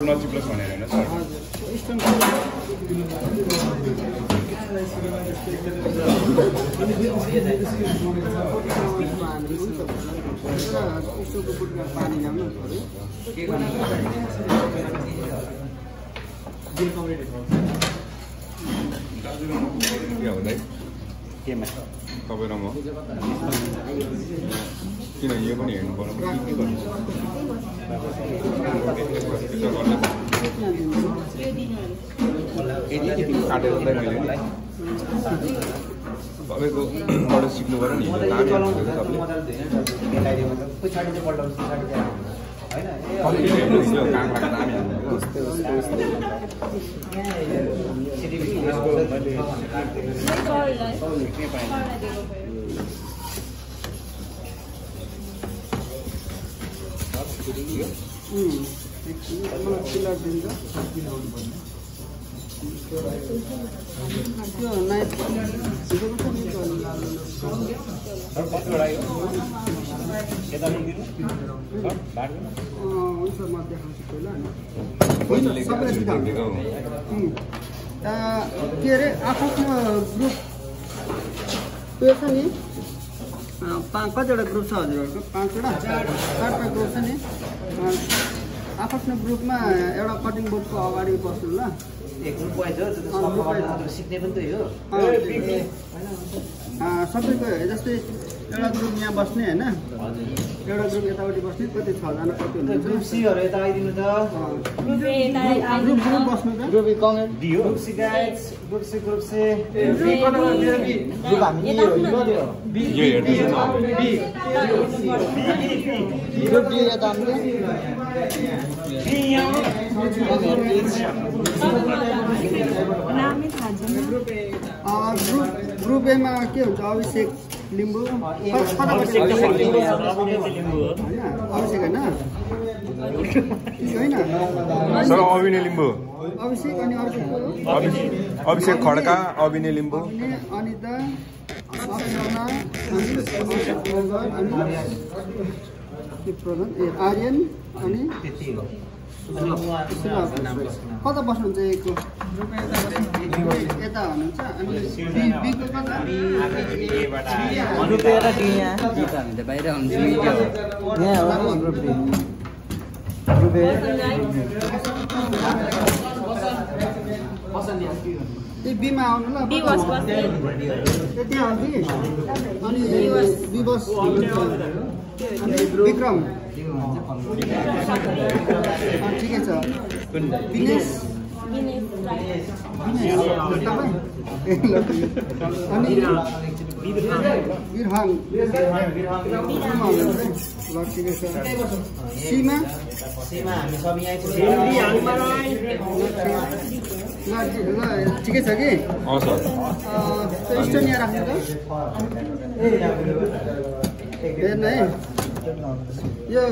नचिप्लोस् भनेर हैन sir stone स्टोनको बुटमा पानी ल्याउनु पर्यो के गर्नु के हुँदै केमा तपाईँ र म किन यो पनि हेर्नु पर्यो के गर्नु काटेर मैले तपाईँकोबाट सिक्नु पर्यो नि के अरे आफ्नो ग्रुप उयो छ नि कतिवटा ग्रुप छ हजुरहरूको 5वटा 4वटा ग्रुप छ नि आफ्नो ग्रुपमा एउटा कटिङ बोर्डको अगाडि बस्नु ल सबैको जस्तै एउटा ग्रुप यहाँ बस्ने होइन एउटा ग्रुप यतापट्टि बस्ने कति 6 जना कति हुन्छ ग्रुप सीहरु यता आइदिनु त ग्रुप बस्नु त ग्रुप कमेन्ट दियो group C guys group C group हामी यो बी ग्रुप डी यता हाम्रो ग्रुप एमा के हुन्छ अभिषेक लिम्बू अभिषेक होइन सर अभिनय लिम्बू अभिषेक अनि अर्को अभिषेक खड्का अभिनय लिम्बू अनिता आर्यन अनि कता बस्नुहुन्छ एकको यता हुनुहुन्छ अनि बीको कता बाहिर हुन्छ त्यही बीमा आउनु ल त्यति आउँथि अनि विवश अनि विक्रम ठिकै छ विनेश अनि बिरहाङ ल ठिकै छ सीमा ल ठिकै छ कि स्टोन यहाँ राख्नु त हेर्नु है यो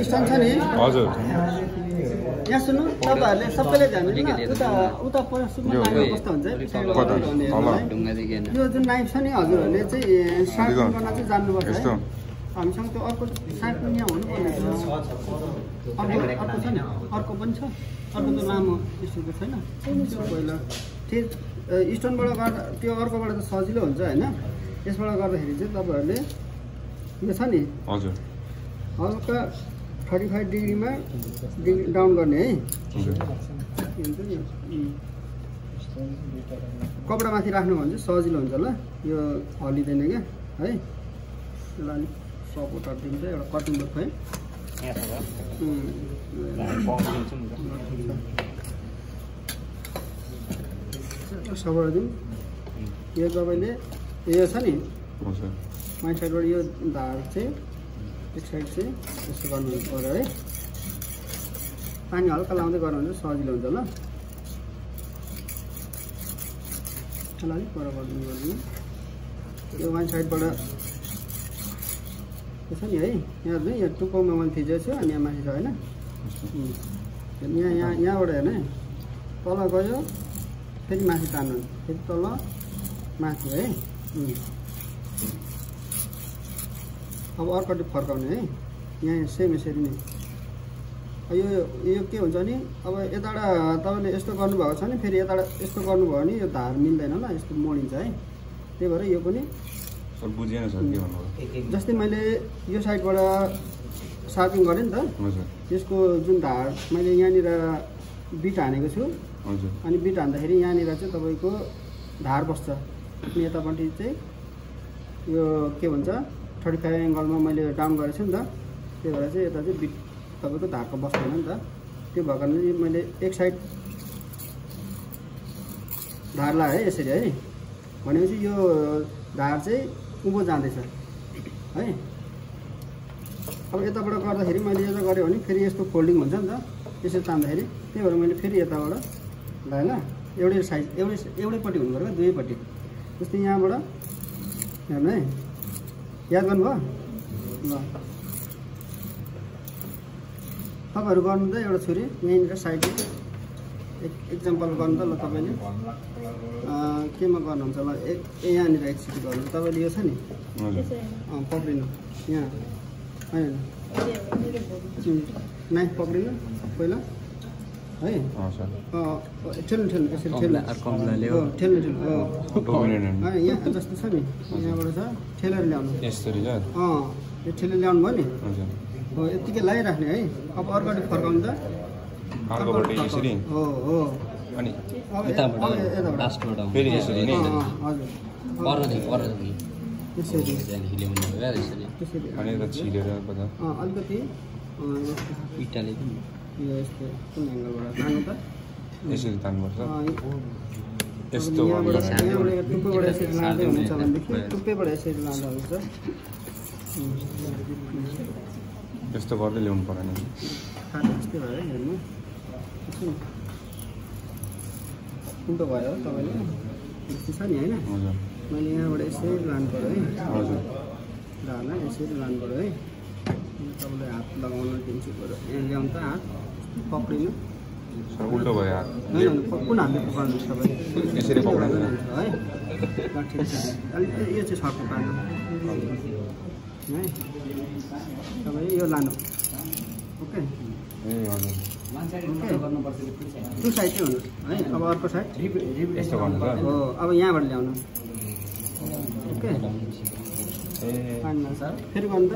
स्टोन छ नि हजुर यहाँ सुन्नु तपाईँहरूले सबैले ध्यान दिनु उता कस्तो हुन्छ यो जुन नाइफ छ नि हजुरहरूले चाहिँ सार्पन गर्न चाहिँ जान्नुपर्छ है हामीसँग त्यो अर्को सार्पन यहाँ हुनुपर्ने अर्को छ नि अर्को पनि छ अर्को त लामो स्टोनको छैन पहिला त्यो स्टोनबाट गर्दा त्यो अर्कोबाट त सजिलो हुन्छ होइन यसबाट गर्दाखेरि चाहिँ तपाईँहरूले यो छ नि हजुर हल्का 35 डिग्रीमा डाउन गर्ने है कपडा माथि राख्नु भने चाहिँ सजिलो हुन्छ ल यो हल्लिँदैन क्या है यसलाई अलिक सपोर्टर दिन्छ एउटा कटिङ बोर्ड है सपोर्टर दिउँ यो तपाईँले यो छ नि माइ साइडबाट यो धार चाहिँ एक साइड चाहिँ यस्तो गर्नु पर्यो है पानी हल्का लाउँदै गर्नु भने सजिलो हुन्छ ल अलिक पर गरिदिनु गरिदिनु यो वान साइडबाट छ नि है यहाँ हेर्नु यहाँ टुप्पोमा मैले थिचेको छु अनि यहाँ माथि छ होइन यहाँबाट हेर्नु है तल गयो फेरि माथि तान्नु फेरि तल माथि है अब अर्कोटी फर्काउने है यहाँ सेम यसरी नै यो के हुन्छ नि अब यताबाट तपाईँले यस्तो गर्नुभएको छ नि फेरि यताबाट यस्तो गर्नुभयो भने यो धार मिल्दैन ल यस्तो मोडिन्छ है त्यही भएर यो पनि सर बुझेन सर के भन्नुभयो जस्तै मैले यो साइडबाट सार्पिङ गरेँ नि त हजुर यसको जुन धार मैले यहाँनिर बिट हानेको छु हजुर अनि बिट हान्दाखेरि यहाँनिर चाहिँ तपाईँको धार बस्छ अनि यतापट्टि चाहिँ यो के भन्छ 35 एङ्गलमा मैले डाउन गरेको छु नि त त्यही भएर चाहिँ यता चाहिँ बिट तपाईँको धारको बस्दैन नि त त्यो भएको कारणले मैले एक साइड धार लगाएँ है यसरी है भनेपछि यो धार चाहिँ उँभो जाँदैछ है अब यताबाट गर्दाखेरि मैले यता गरेँ भने फेरि यस्तो फोल्डिङ हुन्छ नि त यसरी तान्दाखेरि त्यही भएर मैले फेरि यताबाट लगाएँ ल एउटै साइज एउटैपट्टि हुनु पऱ्यो दुवैपट्टि जस्तै यहाँबाट हेर्नु है याद गर्नुभयो ल तपाईँहरू गर्नु त एउटा छुरी यहीँनिर साइड एक्जाम्पल गर्नु त ल तपाईँले केमा गर्नुहुन्छ ल यहाँनिर एकचोटि गर्नु तपाईँले यो छ नि पक्रिनु यहाँ होइन नाइफ पक्रिनु पहिला है ठेल्नु यसरी ठेल्नु यहाँ जस्तो छ नि यहाँबाट छ ठेलेर ल्याउनु यसरी यो ठेलेर ल्याउनु भयो नि हो यत्तिकै लगाइराख्ने है अब अर्कोपट्टि फर्काउनु त अर्कोपट्टि यसरी हो हो अनि लास्टबाट फेरि यसरी नै हजुर यसरी त्यसरी अनि त छिलेर बजा अलिकति इटाले यो यस्तो कुन एङ्गलबाट तान्नु त यसरी तान्नुपर्छ यस्तो यहाँबाट टुप्पेबाट यसरी लाँदै हुन्छ भनेदेखि टुप्पेबाट यसरी लाँदा हुन्छ यस्तो गर्दै ल्याउनु परेन जस्तै भयो हेर्नु उल्टो भयो तपाईँले यस्तो छ नि होइन हजुर मैले यहाँबाट यसरी लानु पऱ्यो है हजुर धारलाई यसरी लानु पऱ्यो है तपाईँलाई हात लगाउन दिन्छु पऱ्यो यहाँ ल्याउनु त हात पक्रिनु सर उल्टो भयो हात कुन हातले पक्राउनुहुन्छ तपाईँले यसरी पक्राउनु है ठिक छ अलिक यो चाहिँ सर्ट पार्नु है तपाईँ यो लानु ओके ए हजुर टु साइड चाहिँ हुनुहोस् है अब अर्को साइड यस्तो गर्नु सर हो अब यहाँबाट ल्याउनु ओके ए फेरि गर्नु त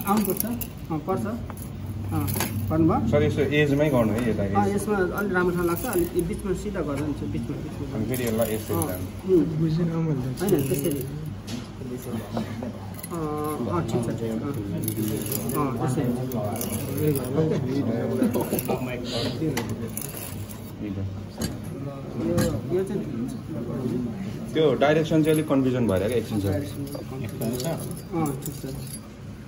आउनुपर्छ पर्छ गर्नुभयो सर यसो एजमै गर्नु है यता यसमा अलिक राम्रोसँग लाग्छ अलिक बिचमा सिधा गरेर हुन्छ बिचमा अनि फेरि यसलाई यसरी तान्नु होइन त्यसरी ठिक छ यो चाहिँ त्यो डाइरेक्सन चाहिँ अलिक कन्फ्युजन भएर क्या एकछिन सर ठिक छ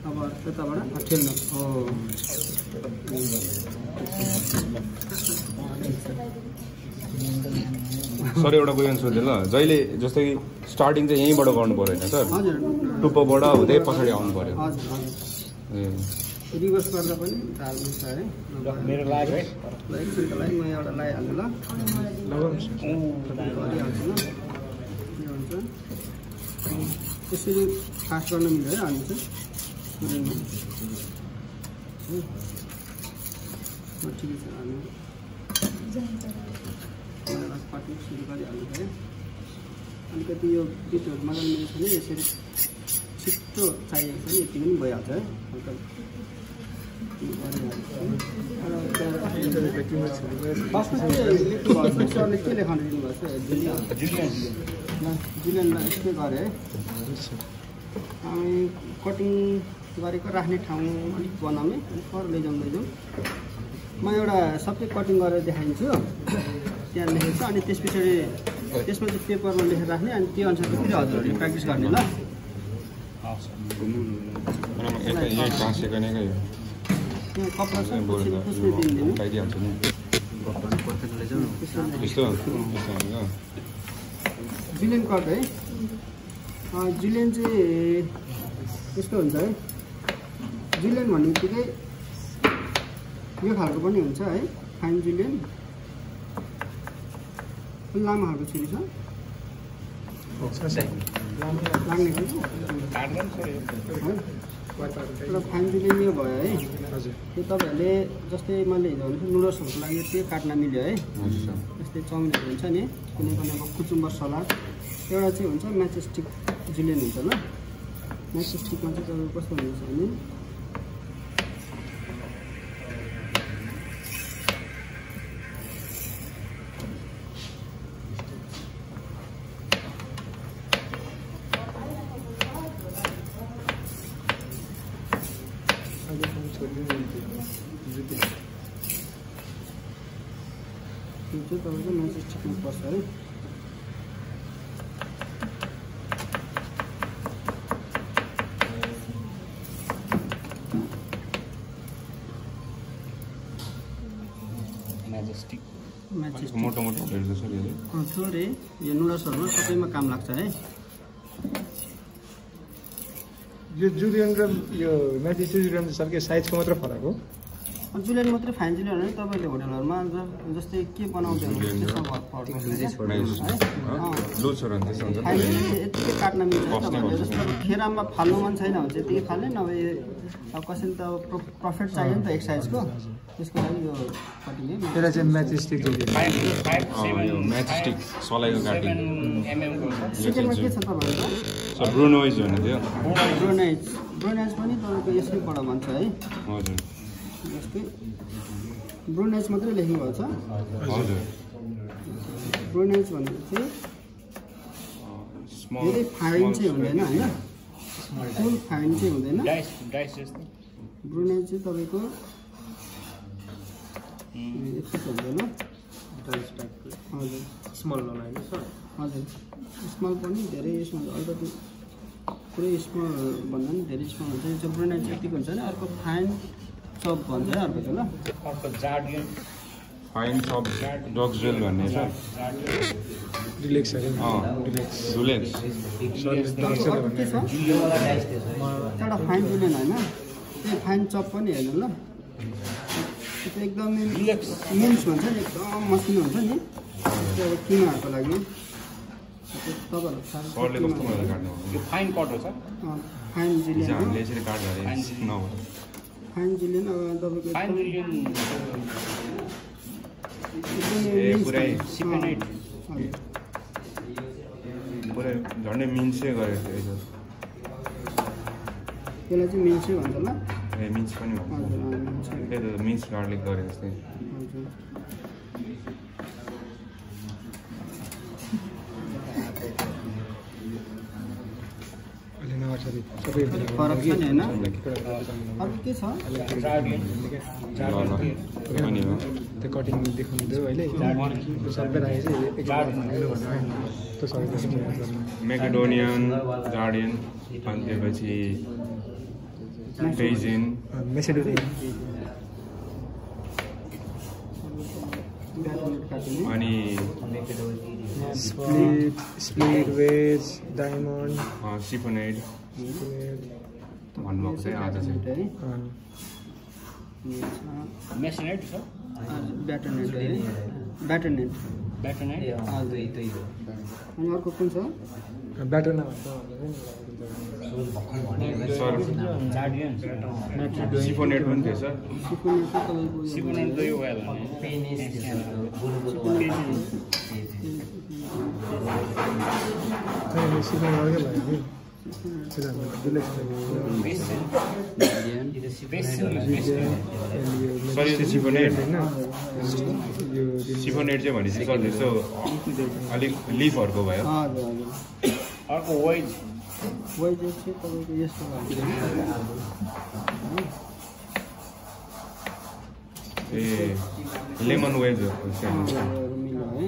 अब यताबाट ठेल्नु हो सर एउटा क्वेसन सोधेँ ल जहिले जस्तै कि स्टार्टिङ चाहिँ यहीँबाट गर्नु पऱ्यो होइन सर हजुर टुप्पोबाट हुँदै पछाडि आउनु पऱ्यो हजुर हजुर ए रिभर्स गर्दा पनि ढाल मिल्छ है मेरो लाग्यो है ल एकछिनको लागि म एउटा लगाइहाल्छु ल गरिहाल्छु ल के भन्छ यसरी फास्ट गर्न मिल्छ है अनि चाहिँ ठिकै छ हामी पार्टी सुरु गरिहाल्नु है अलिकति यो बिटहरू मजाले मिल्छ भने यसरी छिट्टो चाहिएको छ नि यति पनि भइहाल्छ है हल्का सरले के लेखाउनु दिनुभएको छ जुलियनलाई यस्तै गरेँ है हामी कटिङ गरेको राख्ने ठाउँ अलिक बनाउने अलिक पर लैजाउँ म एउटा सबै कटिङ गरेर देखाइदिन्छु त्यहाँ लेखेको छ अनि त्यस पछाडि त्यसमा चाहिँ पेपरमा लेखेर राख्ने अनि त्यो अनुसार फेरि हजुरहरूले प्र्याक्टिस गर्ने ल यहाँ कपडा छ दिनु लगाइदिइहाल्छु नि यस्तो जुलियन कट है जुलियन चाहिँ यस्तो हुन्छ है जुलियन भन्ने बित्तिकै यो खालको पनि हुन्छ है फाइन जुलियन लामो खालको छुरी छ लाग्ने खालको एउटा फाइन जुलियन यो भयो है हजुर त्यो तपाईँहरूले जस्तै मैले हिजो भनेको नुडल्सहरूको लागि त्यो काट्न मिल्यो है जस्तै चाउमिनहरू हुन्छ नि कुनै कुनै अब कुचुम्बर सलाद एउटा चाहिँ हुन्छ म्याचेस्टिक जुलियन हुन्छ ल म्याचेस्टिकमा चाहिँ तपाईँको कस्तो हुन्छ भने त्यो चाहिँ तपाईँको म्याचेस्टिकमा पर्छ है म्याजेस्टिक म्याचेस्टिक मोटो मोटो हेर्छ सर यो थोरै यो नुडल्सहरूमा सबैमा काम लाग्छ है यो जुलियन र यो म्याजेस्टिक जुलियन सर के साइजको मात्र फरक हो जुलियन मात्रै फाइन जुलियन हो तपाईँले होटलहरूमा जस्तै के बनाउँदै हुनुहुन्छ लुज छ भने त्यसो हुन्छ फाइन जुलियन चाहिँ यत्तिकै काट्न मिल्छ तपाईँहरूले जस्तो अब खेरामा फाल्नु मन छैन भने चाहिँ यत्तिकै फाल्ने नभए अब कसैले त अब प्रफिट चाहियो नि त एक साइजको त्यसको लागि यो कटिङै त्यसलाई चाहिँ म्याजेस्टिक जुलियन यो म्याचस्टिक सलाइको काटिङ सेकेन्डमा के छ तपाईँहरूको सर ब्रुनोइज भन्ने थियो ब्रोनाइज ब्रोनाइज पनि तपाईँको यसैबाट भन्छ है हजुर जस्तै ब्रोनाइज मात्रै लेख्नुभएको छ हजुर ब्रोनाइज भनेको चाहिँ स्मल धेरै फाइन चाहिँ हुँदैन होइन फुल फाइन चाहिँ हुँदैन डाइस जस्तो ब्रोनाइज चाहिँ तपाईँको यस्तो चाहिँ हुँदैन हजुर स्मल नलाइन सर हजुर स्मल पनि धेरै स्मल अलिकति पुरै स्मल भन्दा पनि धेरै स्मल हुन्छ यो चाहिँ ब्रोनाइज चाहिँ यतिको हुन्छ नि अर्को फाइन चप भन्छ है अर्को चाहिँ ल अर्को जार्डियन फाइन सब डग जेल भन्ने छ रिलेक्स अरे डुलेक्स अर्को के छ एउटा फाइन जुलियन होइन त्यो फाइन चप पनि हेर्नु ल त्यो चाहिँ एकदमै मिन्स भन्छ नि एकदम मसिनो हुन्छ नि त्यो अब किमाहरूको लागि तपाईँहरू सरले कस्तो मजाले काट्नु यो फाइन कट हो सर फाइन जुलियन हो हामीले यसरी काट्दाखेरि नभए फाइन जुलियन अब तपाईँको फाइन जुलियन ए पुरै सिपेनाइट हजुर पुरै झन्डै मिन्सै गरेको थियो यो त्यसलाई चाहिँ मिन्सै भन्छ ल ए मिन्स पनि भन्छ हजुर मिन्सै त्यही त मिन्स गार्लिक गरेको जस्तै हजुर अहिले नगर्छ सबै फरक छ नि होइन अर्को के छ जार्डियन अनि हो त्यो कटिङ देखाउनु थियो अहिले सबै राखेको चाहिँ एकजना भन्नु त्यो सबै मेकेडोनियन गार्डियन अनि त्यसपछि बेजिन मेसेडोनियन ब्याटनेट काटिने अनि स्प्लिट वेज डायमन्ड सिफोनेड भन्नुभएको चाहिँ आज चाहिँ है मेसनेट छ ब्याटनेट है ब्याटनेट ब्याटनाइट हजुर अनि अर्को कुन छ ब्याटर सर जार्डियन सिफोनेड पनि थियो सर सिफोनेट चाहिँ तपाईँको सिपेनाइट त यो भयो सर यो चाहिँ सिफोनेड सिफोनेड चाहिँ भनेपछि सर त्यस्तो अलिक लिफहरूको भयो हजुर हजुर अर्को वेज वेजेस चाहिँ तपाईँको यस्तो भएको ए लेमन वेज हो मिल्यो है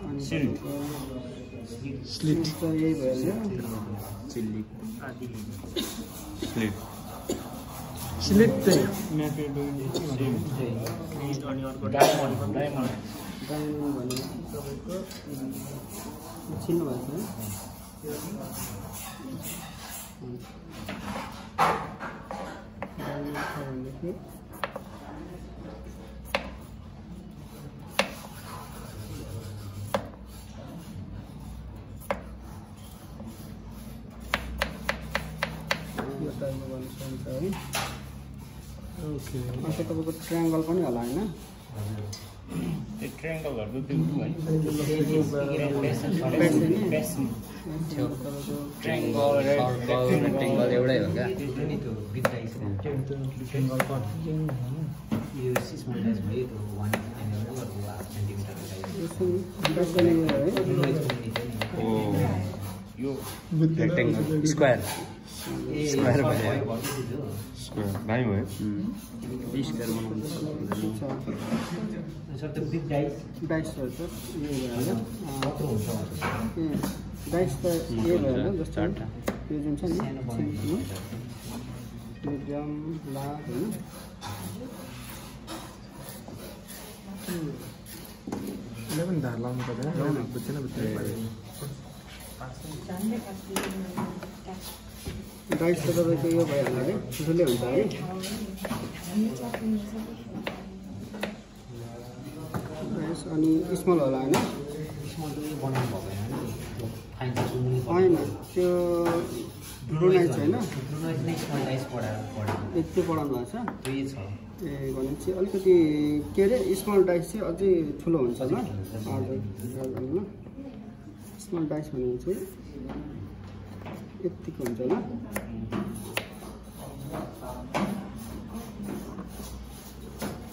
अनि स्लिट त यही भइहाल्यो स्लिप स्लिट चाहिँ डायमन्ड डायमन्ड भनेको तपाईँको चिन्नु भएको छ डायमन्ड छ भनेदेखि हुन्छ है ओके अर्को तपाईँको ट्रायङ्गल पनि होला होइन त्यो ट्रायङ्गलहरको त्यो है ट्रायङ्गल रेक्टेङ्गल एउटै हो क्या यो रेक्टेङ्गल स्क्वायर स्क्वायर भयो स्क्वायर दामी भयो स्क्वायर बनाउनु डाइसहरू त यही भइहाल्यो डाइस त यही भइहाल्यो जस्तो यो जुन छ नि मिडियम लार्ज होइन यसले पनि धार लाउनु पर्दैन बुझ्दैन डाइस त तपाईँको यो भइहाल्यो है ठुल्ठुलै हुन्छ है डाइस अनि स्मल होला होइन होइन त्यो ब्रुनाइज होइन यति पढाउनु भएको छ ए भनेपछि अलिकति के अरे स्मल डाइस चाहिँ अझै ठुलो हुन्छ ल हजुर स्मल डाइस भने चाहिँ यतिको हुन्छ ल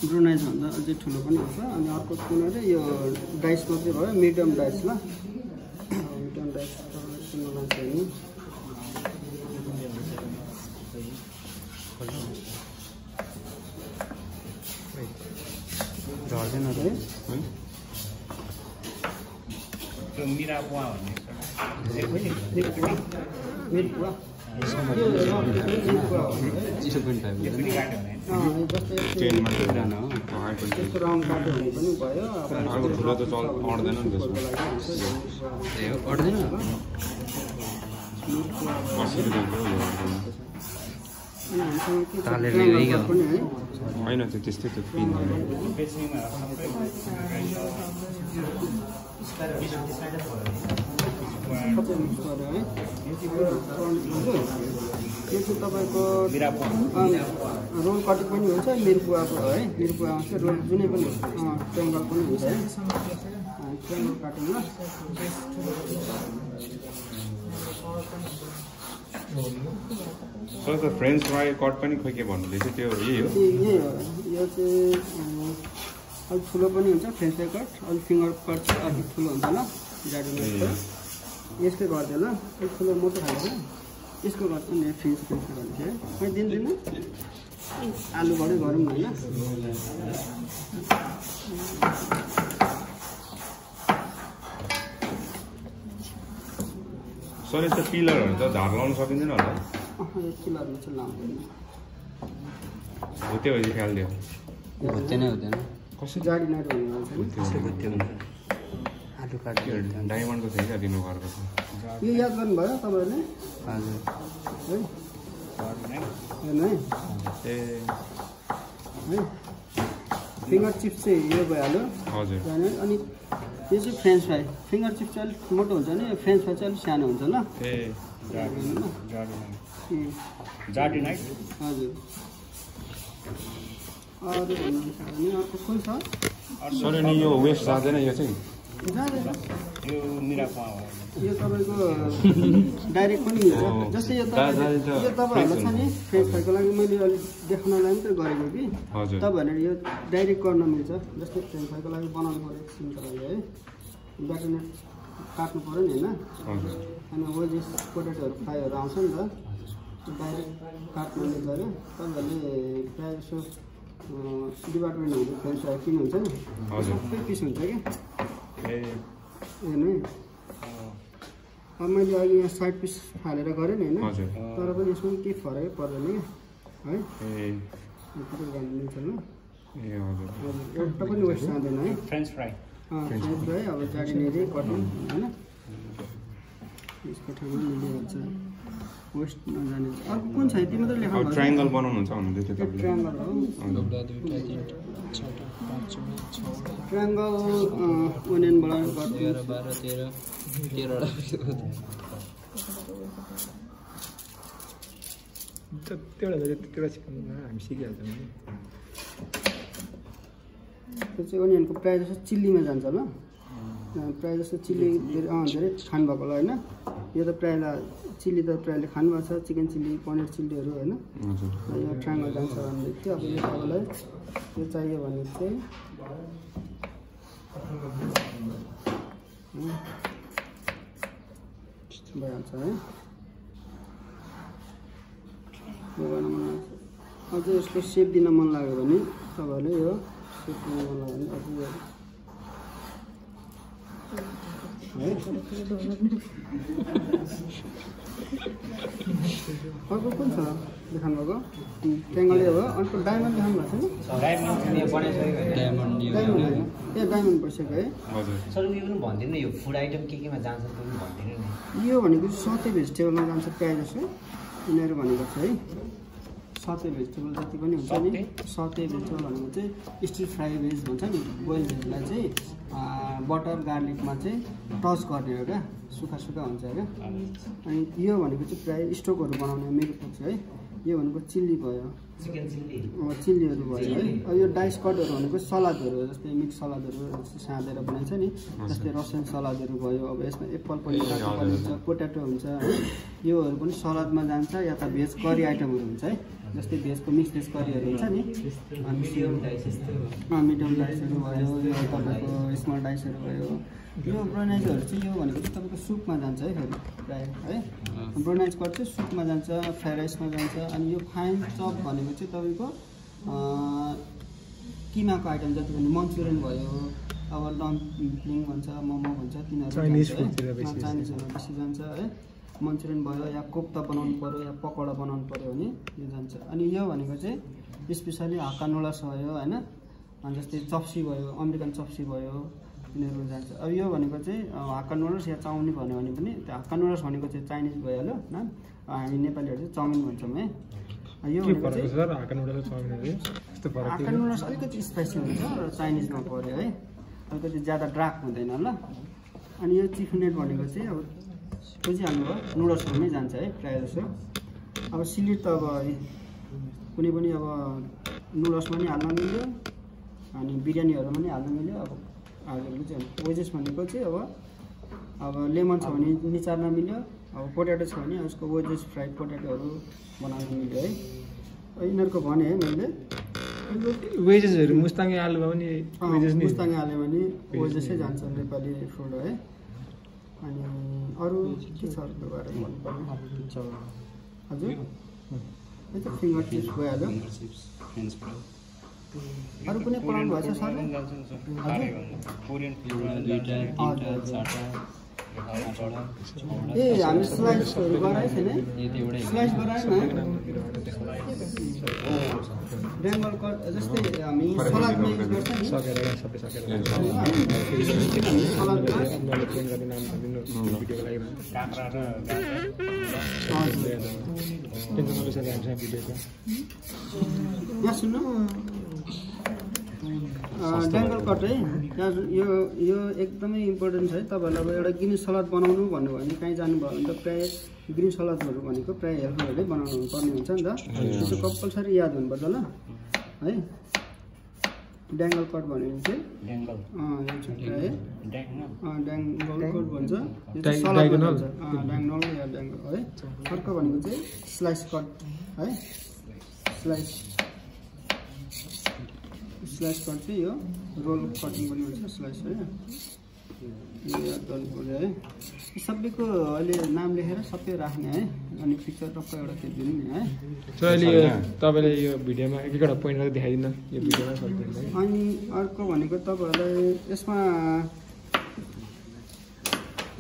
ब्रुनाइज भन्दा अझै ठुलो पनि हुन्छ अनि अर्को कुन अरे यो डाइस मात्रै भयो मिडियम डाइस ल मिडियम डाइस किन्नु चाहिँ नि झर्दैन है त्यो मिरापुवा भन्ने मिरपुवा 0.5 10 मा पुरानो हो त्यसको राउन्ड काट्यो भने पनि भयो अर्को ठुलो त चल अड्दैन नि त्यसमा ए अड्दैन तालेर ल्याइगयो होइन त्यो त्यस्तै त्यो पिन बेच्नेमा सबै मिक्स गरेर है यो चाहिँ तपाईँको रोल कटिङ पनि हुन्छ मिरपुवाको है मिरपुवा आउँछ रोल जुनै पनि ट्रायङ्गल पनि हुन्छ है ट्रायङ्गल काटिङमा सर त फ्रेन्च फ्राई कट पनि खोइ के भन्नुहुँदैछ त्यो यही हो यही हो यो चाहिँ अलिक ठुलो पनि हुन्छ फ्रेन्च फ्राई कट अलिक फिङ्गर कट चाहिँ अलिक ठुलो हुन्छ ल जाडो यसकै गरिदियो ल अलिक ठुलो मोटो खाले यसको गर्छु नि फ्रेन्च फ्राई भन्छ है मैले दिन्दिनँ आलुबाटै गरौँ न होइन सर यस्तो पिलरहरू त धार लाउनु सकिँदैन होला यो किलोहरू चाहिँ लाउँदैन हो त्यो भएपछि ख्यालिदियो हुँदैन हुँदैन कसरी जाडी नाइट भन्ने भन्छ आलु काट्यो डायमन्डको थियो क्या दिनु घरको यो याद गर्नुभयो तपाईँहरूले हजुर है हेर्नु है ए है फिङ्गर चिप्स चाहिँ यो भइहाल्यो हजुर अनि यो चाहिँ फ्रेन्च फ्राई फिङ्गर चिप्स चाहिँ अलिक मोटो हुन्छ नि फ्रेन्च फ्राई चाहिँ अलिक सानो हुन्छ ल ए जाडी नाइट हजुर अरू भन्नुहुन्छ भने अर्को कुन छ सर नि यो वेस्ट जाँदैन यो चाहिँ जाँदैन यो मिरापुवा हो यो तपाईँको डाइरेक्ट पनि हुन्छ जस्तै यो तपाईँहरूलाई छ नि फ्रेन्च फ्राईको लागि मैले अलिक देखाउनलाई मात्रै गरेको कि हजुर तपाईँहरूले यो डाइरेक्ट गर्न मिल्छ जस्तै फ्रेन्च फ्राईको लागि बनाउनु पऱ्यो सिम्पलले है ब्याटरनेट काट्नु पऱ्यो नि होइन हजुर अनि वेजेस पोटेटोहरू फ्राईहरू आउँछ नि त डाइरेक्ट काट्नु मिल्छ अरे तपाईँहरूले प्रायः जसो डिपार्टमेन्टहरू फ्रेन्च फ्राई किन्नुहुन्छ नि हजुर सबै पिस हुन्छ कि ए हेर्नु है अब मैले अघि यहाँ साइड पिस हालेर गरेँ नि होइन हजुर तर पनि यसमा केही फरकै पर्दैन कि है ए यतिकै गर्नु मिल्छ ल ए हजुर हजुर एउटा पनि वेस्ट जाँदैन है फ्रेन्च फ्राई फ्रेन्च फ्राई अब जाडिनेरी कटन होइन यसको ठाउँमा मिलिहाल्छ वेस्ट नजाने अर्को कुन छ यति मात्रै लेखाउनु अब ट्रायङ्गल बनाउनुहुन्छ भन्दै थियो त्यो तपाईँले ट्रायङ्गल हो ट्रायङ्गल ओनियनबाट गर्नु 12 13 13 वटा त्यतिवटा सिकाउनु हामी सिकिहाल्छौँ नि त्यो चाहिँ अनियनको प्रायः जस्तो चिल्लीमा जान्छ ल प्रायः जस्तो चिल्ली धेरै खानुभएको होला होइन यो त प्रायःलाई चिल्ली त प्रायःले खानुभएको छ चिकन चिल्ली पनिर चिल्लीहरू होइन यो ट्राङ्गल जान्छ भनेदेखि थियो अब यो तपाईँलाई यो चाहियो भने चाहिँ भइहाल्छ है यो गर्न मन लाग्छ अझै यसको सेप दिन मन लाग्यो भने तपाईँहरूले यो सेप दिन मन लाग्यो भने अझै अर्को कुन छ देखाउनु भएको ट्याङ्गलै हो अर्को डायमन्ड देखाउनु भएको छैन डायमन्ड भइसक्यो है सर उयो पनि भनिदिनु न यो फुड आइटम केमा जान्छ त्यो पनि भनिदिनु नि यो भनेको सते भेजिटेबलमा जान्छ प्रायः जस्तो यिनीहरू भनेको छ है सते भेजिटेबल जति पनि हुन्छ नि सते भेजिटेबल भनेको चाहिँ स्टिर फ्राई भेज भन्छ नि बोइल भेजलाई चाहिँ बटर गार्लिकमा चाहिँ टच गर्ने हो क्या सुक्खा सुक्खा हुन्छ क्या अनि यो भनेको चाहिँ प्रायः स्टोकहरू बनाउने मेरो पुग्छ है यो भनेको चिल्ली भयो चिकन चिल्ली चिल्लीहरू भयो है यो डाइस कटहरू भनेको सलादहरू जस्तै मिक्स सलादहरू साँधेर बनाइन्छ नि जस्तै रसियन सलादहरू भयो अब यसमा एप्पल पनि हुन्छ पोट्याटो हुन्छ है योहरू पनि सलादमा जान्छ या त भेज करी आइटमहरू हुन्छ है जस्तै भेजको मिक्स भेज करीहरू हुन्छ नि मिडियम डाइसहरू भयो यो तपाईँको स्मल डाइसहरू भयो यो ब्रोनाइजहरू चाहिँ यो भनेको चाहिँ तपाईँको सुपमा जान्छ है फेरि प्रायः है ब्रोनाइज कट चाहिँ सुपमा जान्छ फ्राइड राइसमा जान्छ अनि यो फाइन चप भनेको चाहिँ तपाईँको किमाको आइटम जति पनि मन्चुरियन भयो अब डम्पलिङ भन्छ मोमो भन्छ तिनीहरू चाइनिजहरू बेसी जान्छ है मन्चुरियन भयो या कोफ्ता बनाउनु पऱ्यो या पकौडा बनाउनु पऱ्यो भने यो जान्छ अनि यो भनेको चाहिँ स्पेसली हाक्का नुडल्स भयो होइन अनि जस्तै चप्सी भयो अमेरिकन चप्सी भयो तिनीहरू जान्छ अब यो भनेको चाहिँ हाक्का नुडल्स या चाउमिन भन्यो भने पनि त्यो हाक्का नुडल्स भनेको चाहिँ चाइनिज भइहाल्यो न हामी नेपालीहरू चाहिँ चाउमिन भन्छौँ है यो भनेको चाहिँ हाक्का नुडल्स अलिकति स्पाइसी हुन्छ र चाइनिजमा पऱ्यो है अलिकति ज्यादा डार्क हुँदैन ल अनि यो चिकनेट भनेको चाहिँ अब बुझिहाल्नु भयो नुडल्सहरूमै जान्छ है प्रायः जस्तो अब सिलिड त अब कुनै पनि अब नुडल्समा नि हाल्न मिल्यो अनि बिरयानीहरूमा पनि हाल्न मिल्यो अब हालेको चाहिँ वेजेस भनेको चाहिँ अब लेमन छ भने निचार्न मिल्यो अब पोट्याटो छ भने उसको वेजेस फ्राइड पोट्याटोहरू बनाउन मिल्यो है यिनीहरूको भने है मैले वेजेसहरू मुस्ताङे आलुमा पनि मुस्ताङे हाल्यो भने वेजेसै जान्छ नेपाली फुड है अनि अरू के छ अरूको बारेमा भन्नुपर्ने हजुर यो त फिङ्गर चिप्स भइहाल्यो अरू कुनै पढाउनु भएको छ सर ए हामी स्लाइसहरू गराएको छैन स्लाइस गराएन ड्याङ्गल कट जस्तै हामी सलादमा युज गर्छ नि यहाँ सुन्नु ड्याङ्गल कट है यो एकदमै इम्पोर्टेन्ट छ है तपाईँहरूलाई अब एउटा ग्रिन सलाद बनाउनु भन्नुभयो भने कहीँ जानुभयो भने त प्रायः ग्रिन सलादहरू भनेको प्रायः हेल्परहरूले बनाउनु पर्ने हुन्छ नि त त्यो कम्पलसरी याद हुनुपर्छ ल है ड्याङ्गल कट भन्यो भने चाहिँ ड्याङ्गल कट भन्छ ड्याङ्गल या ड्याङ्गल है अर्को भनेको चाहिँ स्लाइस कट है स्लाइस कट चाहिँ यो रोल कटिङ पनि हुन्छ स्लाइस है यो याद गर्नु पऱ्यो है सबैको अहिले नाम लेखेर सबै राख्ने है अनि पिक्चर टक्क एउटा खिचिदिनु नि है अहिले तपाईँले यो भिडियोमा एक एकवटा पोइन्ट गरेर देखाइदिनु यो भिडियोमा अनि अर्को भनेको तपाईँहरूलाई यसमा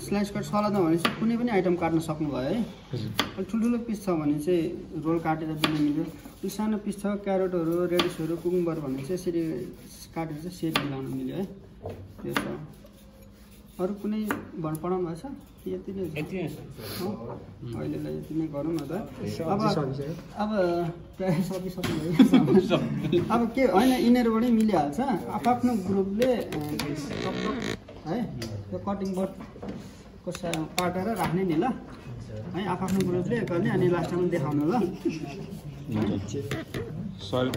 स्लाइस कट सलादमा भनेपछि कुनै पनि आइटम काट्न सक्नुभयो है ठुल्ठुलो पिस छ भने चाहिँ रोल काटेर दिन मिल्यो सानो पिस छ क्यारेटहरू रेडिसहरू कुकुम्बर भने चाहिँ यसरी काटेर चाहिँ सेप मिलाउन मिल्यो है त्यो छ अरू कुनै पढाउनु भएको छ यति नै अहिलेलाई यति नै गरौँ न त अब प्रायः सकिसक्नुभयो अब के होइन यिनीहरूबाटै मिलिहाल्छ आफ्नो ग्रुपले है त्यो कटिङ बोर्डको काटेर राख्ने नि ल है आफ्नो ग्रुपले गर्ने अनि लास्टमा देखाउनु ल सरी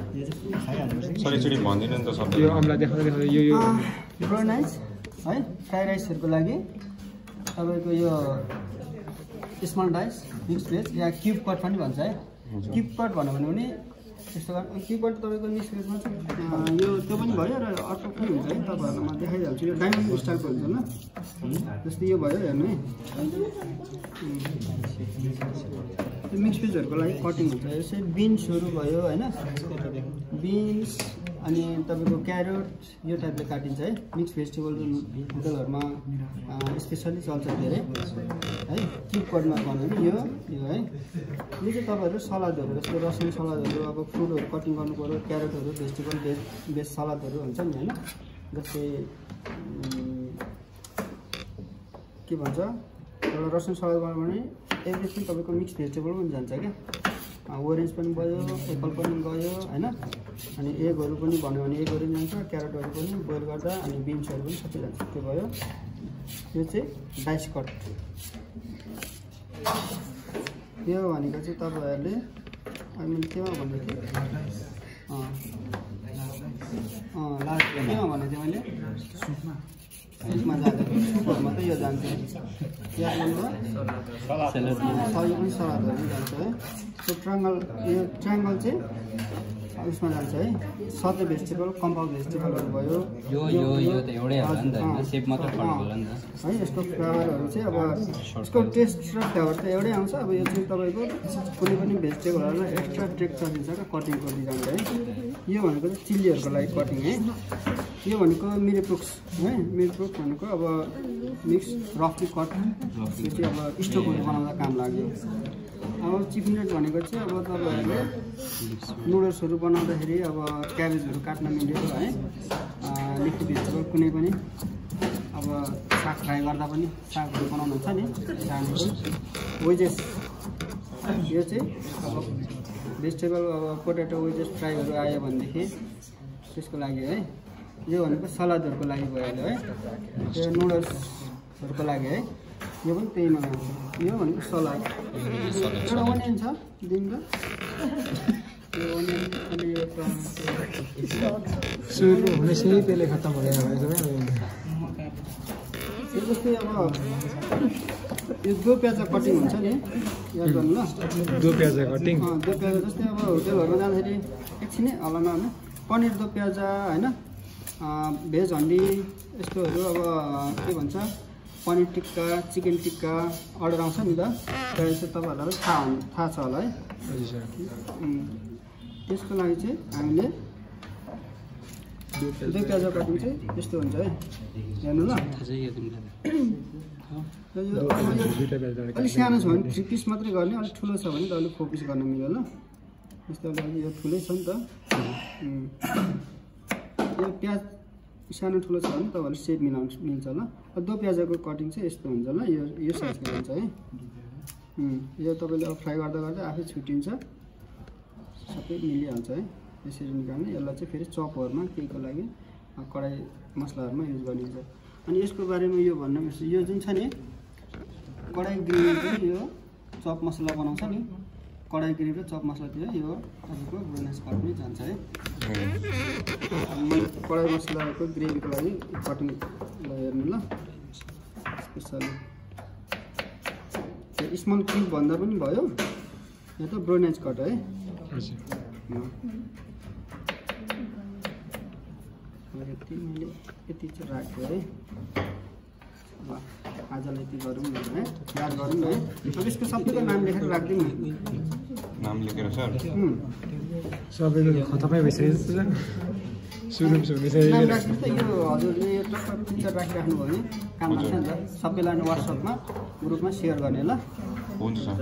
एकचोटि भनिदिनु नि त सबै यो अम्ला देखाउँदै देखाउँदै यो ब्राउन राइस है फ्राई राइसहरूको लागि तपाईँको यो स्मल राइस मिक्स भेज या क्युब कट पनि भन्छ है क्युब कट भन्यो भने त्यस्तो क्युब कट तपाईँको मिक्स भेजमा चाहिँ यो त्यो पनि भयो र अर्को पनि हुन्छ है तपाईँहरूलाई म देखाइहाल्छु यो डायमन्ड स्टाइलको हुन्छ ल जस्तै यो भयो हेर्नु है त्यो मिक्स भेजहरूको लागि कटिङ हुन्छ यसै बिन्सहरू भयो होइन बिन्स अनि तपाईँको क्यारोट यो टाइपले काटिन्छ है मिक्स भेजिटेबल होटलहरूमा स्पेसली चल्छ धेरै है क्युब कटमा भन्यो भने यो है यो चाहिँ तपाईँहरू सलादहरू जस्तै रसुन सलादहरू अब फ्रुटहरू कटिङ गर्नु पऱ्यो क्यारोटहरू भेजिटेबल बेस सलादहरू हुन्छ नि होइन जस्तै के भन्छ एउटा रसुन सलाद बनायो भने एभ्रिथिङ तपाईँको मिक्स भेजिटेबल पनि जान्छ क्या ओरेन्ज पनि भयो एप्पल पनि गयो होइन अनि एगहरू पनि भन्यो भने एगहरू पनि जान्छ क्यारेटहरू पनि बोइल गर्दा अनि बिन्सहरू पनि सबै जान्छ त्यो भयो यो चाहिँ डाइस कट यो भनेको चाहिँ तपाईँहरूले मैले केमा भन्दै थिएँ लास्ट केमा भनेको थिएँ मैले सुपमा जाँदाखेरि सुपहरूमा त यो जान्छ या सलाद पनि सलादहरू जान्छ है त्यो यो ट्रायङ्गल चाहिँ उसमा जान्छ है सबै भेजिटेबल कम्पाउन्ड भेजिटेबलहरू भयो है यसको फ्लेभरहरू चाहिँ अब यसको टेस्ट र फ्लेभर त एउटै आउँछ अब यो चाहिँ तपाईँको कुनै पनि भेजिटेबलहरूलाई एक्स्ट्रा टेक्चर दिन्छ क्या कटिङको डिजाइन है यो भनेको चाहिँ चिल्लीहरूको लागि कटिङ है यो भनेको मिरिप्रुक्स है मिरिप्रुक्स भनेको अब मिक्स रफली कट यो चाहिँ अब स्टोकहरू बनाउँदा काम लाग्यो अब चिफ मिनट भनेको चाहिँ अब तपाईँहरूले नुडल्सहरू बनाउँदाखेरि अब क्याबेजहरू काट्न मिल्यो है लिक्विड भेजिटेबल कुनै पनि अब साग फ्राई गर्दा पनि सागहरू बनाउनुहुन्छ नि सागहरू वेजेस यो चाहिँ अब भेजिटेबल अब पोटेटो वेजेस फ्राईहरू आयो भनेदेखि त्यसको लागि है यो भनेको सलादहरूको लागि भइहाल्यो है यो नुडल्सहरूको लागि है यो पनि त्यही बनाउँछ यो भनेको सलाद एउटा अनियन छ दिनको यो अनियन अनि यो सुरु हुने सही त्यसले खत्तम हुँदैन यो जस्तै अब यो दो प्याजा कटिङ हुन्छ नि याद गर्नु ल दो प्याजा कटिङ दो प्याजा जस्तै अब होटेलहरूमा जाँदाखेरि एकछिनै हल्लामा होइन पनिर दो प्याजा होइन भेज हन्डी यस्तोहरू अब के भन्छ पनिर टिक्का चिकन टिक्का अर्डर आउँछ नि त त्यहाँ चाहिँ तपाईँहरूलाई थाहा छ होला है त्यसको लागि चाहिँ हामीले दुई प्याजा कटिङ चाहिँ यस्तो हुन्छ है हेर्नु ल अलिक सानो छ भने 3 पिस मात्रै गर्ने अलिक ठुलो छ भने त अलिक 4 पिस गर्न मिल्यो ल यस्तो लागि यो ठुलै छ नि त यो प्याज सानो ठुलो छ भने तपाईँहरूले सेप मिल्छ ल दो प्याजाको कटिङ चाहिँ यस्तो हुन्छ ल यो साइजको हुन्छ है यो तपाईँले अब फ्राई गर्दा गर्दा आफै छुट्टिन्छ सबै मिलिहाल्छ है यसरी निकाल्ने यसलाई चाहिँ फेरि चपहरूमा केहीको लागि कराई मसलाहरूमा युज गरिन्छ अनि यसको बारेमा यो भन्नु यो जुन छ नि कडाई ग्रेभी चाहिँ यो चप मसला बनाउँछ नि कडाई ग्रेभी र चप मसलातिर यो तपाईँको ब्रोनेस कट पनि जान्छ है मैले कडाई मसलाको ग्रेभीको लागि कटिङ हेर्नु ल स्पेसली स्मल क्युब भन्दा पनि भयो यो त ब्रोनेज कट है मैले यति चाहिँ राख्यो है ल आजलाई यति गरौँ न है याद गरौँ है अब यसको सबैको नाम लेखेर राखिदिउँ न नाम लेखेर सर सबैको खतमै भइसकेको छ सुरु हुँदैछ नाम राख्नु त यो हजुरले यो टक्क पिक्चर राखिराख्नु भयो भने काम लाग्छ नि त सबैलाई व्हाट्सएपमा ग्रुपमा सेयर गर्ने ल हुन्छ सर